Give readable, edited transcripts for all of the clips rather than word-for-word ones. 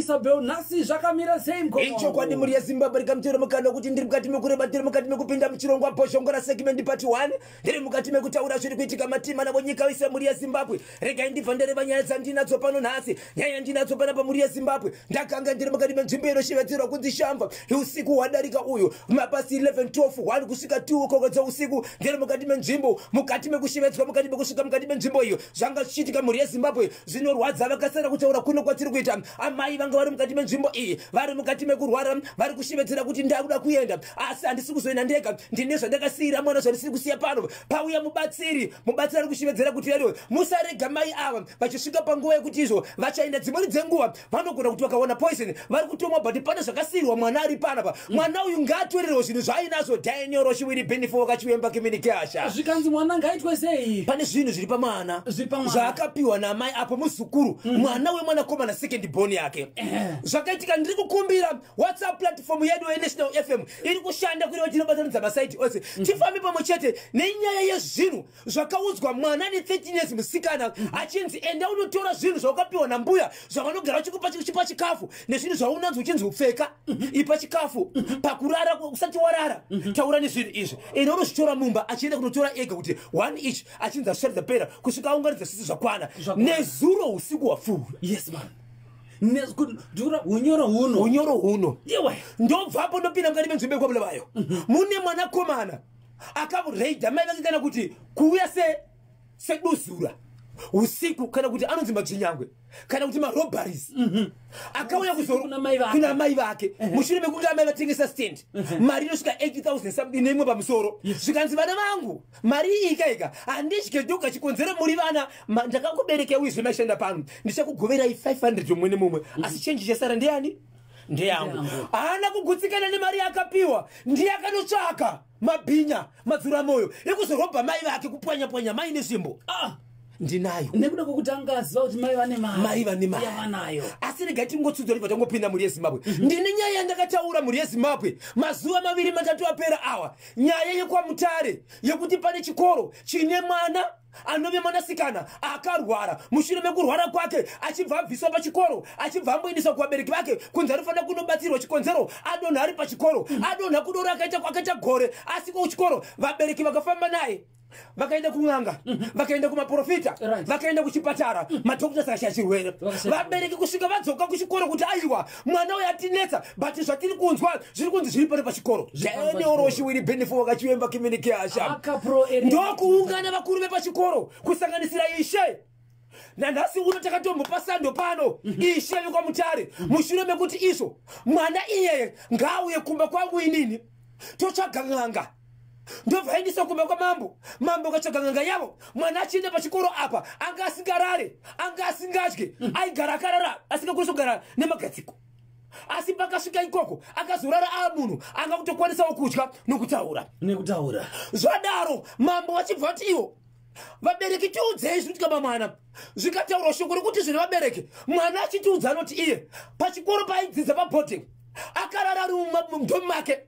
Isabel, nhasi zvakamira sei, mukoma wangu? Ichokwadi, mhuri yeZimbabwe, rikamutero mukana wekuti ndiri mukati mekureba, ndiri mukati mekupinda muchirongwa Bhozhongora segment part 1. Ndiri mukati mekutaura zviri kuitika matima navo nyika yose, mhuri yeZimbabwe. Regai ndibva ndereva nyaya dzandinadzo pano nhasi. Nyaya yandinadzo panapa, mhuri yeZimbabwe, ndakanga ndiri mukati menzvimbo inoshevedzerwa kunzi Shamva. Usiku hwadarika uyu, mapasi 11, 12, 1 kusvika 2 koko dzeusiku, ndiri mukati menzvimbo, mukati mekushevedzwa, mukati mekusvika mukati menzvimbo iyo, zvanga zvichiitika, mhuri yeZimbabwe, zvinorwadza. Vakasara kutaura kuno kwatiri kuita, amai vanga vari mukati menzvimbo iyi, vari mukati mekurwara, vari kushevedzera kuti ndakuda kuenda, asi handisi kuzoenda ndega, ndine zvandakasiyira mwana zvandisiri kusiya pano. Pauya mubatsiri, mubatsiri ari kushevedzera kuti ariwe, musarega mai ava vachisvika panguva yekuti izvo vachaenda. Dzimweni dzenguva vanogona kuti vakawana poison vari kutomwa, but pane zvakasiyirwa mwana ari panapa. Mwana uyu ngaatorerwo zvinhu zvaainazvo. Daniel Roshiwiri Benifo wakachiwemba Kiminikasha. Zvikanzi mwana ngaitwe sei? Pane zvinhu zviri pamwana. Zviri pamwana. Zvaakapiwa namai apo muzukuru, mwana wemwanakomana, second born yake. Zvakaitika, ndiri kukumbira WhatsApp platform yedu yeNational FM iri kushanda kureva tinobatanidza masaiti ose, tifambe pamwe chete nenyaya yezvinhu zvakaudzwa mwana ne13 years musikana, achinzi enda unotora zvinhu zvaukapiwa nambuya zvavanogara vachikupa, chipa chikafu nezvinhu zvaunanzi uchinzi upfeka, ipa chikafu pakurara, usati warara taura nezvinhu izvi, ende unozvitora mumba. Achienda kunotora ega kuti one each, achinzi azvisharidza pera kusvika aunganidza zvisi zvakwana. Zvakwana. Nezuro usiku hwapfuura. Yes man. Ndikura unyoro huno. Unyoro huno. Iwe. Ndobvapo ndopinda mukati menzvimbo yekwaBulawayo, mune mwanakomana akareidha mai vake, kana kuti kuuya seduzura usiku, kana kuti anonzi madzvinyangwe, kana kuti marobberies, akauya Usiku kuna mai vake. Kuna mai vake, mushure mekunge amai vatengesa stand, mari inosvika 80,000 something neimwe pamusoro. Zvikanzi, "Vana vangu, mari iyi ikaika handidye ndoga, chikonzero muri vana. Ndakakuberekei uyezve maishanda pano, ndichakugoverai 500 mumwe nemumwe, asi chenji chasara ndeyani? Ndeyangu." Ndeyangu. Haana kugutsikana nemari yakapiwa, ndiye akanotsvaka mabhinya, madzuramoyo ekuzorobha mai vake, kupwanya-pwanya mai nezvimbo. Ah, Ndinayo. Nekuda kwokuti anga aziva kuti mai vane mari. Mai vane mari. Yavanayo. Asi regai tingotsudzwa ndibva tangopinda, mhuri yeZimbabwe. Ndine nyaya yandakataura, mhuri yeZimbabwe, mazuva 2 3 apera awa, nyaya yekwaMutare yekuti pane chikoro chine mwana anove mwanasikana akarwara. Mushure mekurwara kwake achibva abviswa pachikoro, achibva amboendeswa kuvabereki vake kunzi anofanira kunobatsirwa, chikonzero adonha ari pachikoro. Adonha kudoro, akaita gore asi kuchikoro. Vabereki vakafamba naye, vakaenda kun'anga, vakaenda kumaprofita, vakaenda kuchipatara, madoctors akashaya chirwere. Vakashaya. Vabereki kusvika vadzoka kuchikoro kuti aiwa, mwana uyu atinetsa, but zvatiri kunzwa zviri kunzi zviri pano pachikoro. Zviri pano. Daniel Benefo wakachiwemba Kiminikiasha. Akapro area. Ndokuungana vakuru vepachikoro, kusanganisira ishe. Nanhasi uno takatombopa sando pano ishe vekwaMutare, mushure mekuti izvo mwana iyeye ngaauye kumba kwangu, inini totsvaga n'anga. Ndobva aendeswa kumba kwamambo, mambo akatsvaga n'anga yavo. Mwana achienda pachikoro apa anga asingarare, anga asingadye, aigara akarara, asingakwanisi kugara nemagadziko, asi pakasvika ikoko akazorara aa munhu anga kutokwanisawo kudya nokutaura. Nekutaura. Zvadaro mambo vachibva vati ivo, "Vabereki, tiudzei zvinoitika pamwana." Zvikataurwa shoko rekuti zvine vabereki, mwana achitiudza anoti iye pachikoro paaidzidza paboarding akarara ari mudorm make,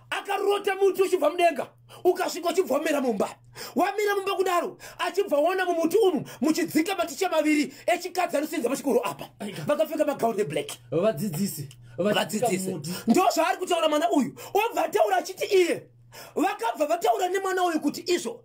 akarota muti uchibva mudenga, ukasvika uchibva wamera mumba. Wamira mumba kudaro, achibva waona mumuti umu muchidzika maticha maviri echikadzi anosenza pachikoro apa, vakapfeka magauni eblack. Vadzidzisi. Vadzidzisi. Muti. Ndo zvaari kutaura mwana uyu. Obva ataura achiti iye vakabva vataura nemwana uyu kuti izvo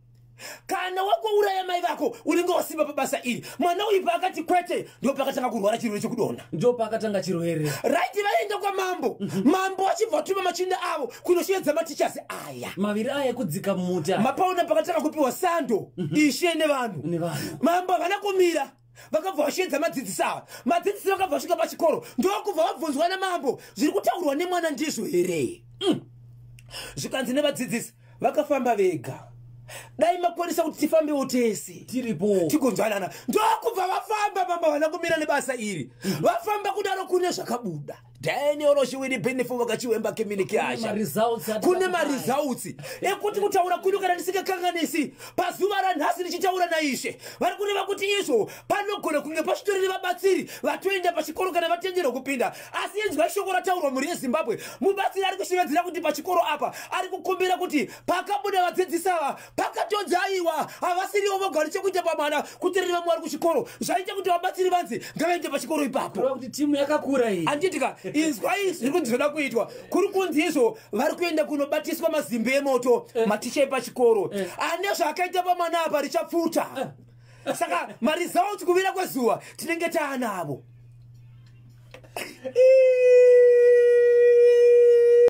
kana wakuuraya mai vako unenge wasimba pabasa iri. Mwana uyu paakati kwete, ndo pakatanga kurwara chirwere chekudonha. Ndo paakatanga chirwere. Right, vaenda kwamambo, mambo vachibva vatuma machinda avo kunoshevedza matichasi aya maviri aya ekudzika mumuti aya. Mapaona pakatanga kupiwa sando ishe nevanhu. Nevanhu. Mambo havana kumira, vakabva vashevedza madzidzisi ava. Madzidzisi vakabva vasvika pachikoro, ndokubva vabvunzwa namambo, "Zviri kutaurwa nemwana ndizvo here?" Zvikanzi nevadzidzisi, "Vakafamba vega, dai makwanisa kuti tifambewo tese." Tiripo. Tigonzwanana. Ndokubva vafamba. Mambo havana kumira nebasa iri. Vafamba kudaro kune zvakabuda. Daniel Oshiwiri Benifu vakachiwemba keminikasha. Maresults ati Kune takudai. Maresults ekuti kutaura kuno, kana ndisingakanganisi, pazuva ranhasi ndichitaura naishe, vari kureva kuti izvo panogona kunge pachitori nevabatsiri vatoenda pachikoro kana vatenderwa kupinda. Asi inzwa shoko rataurwa, mhuri yeZimbabwe. Mubatsiri ari kushevedzera kuti pachikoro apa ari kukumbira kuti pakabuda vadzidzisi ava pakatonzi aiwa, havasiriwo voga vari chekuita pamwana kuti riri vamwe vari kuchikoro. Zvaita kuti vabatsiri vanzi ngavaende pachikoro ipapo. Kureva kuti timu yakakura iyi. Anditika, inzwa izvi zviri kunzi zvoda kuitwa. Kuri kunzi izvo vari kuenda kunobatiswa mazimbe emoto maticha epachikoro ane zvaakaita pamwana apa richapfuta. Saka maresults kuvira kwezuva tinenge taanavo.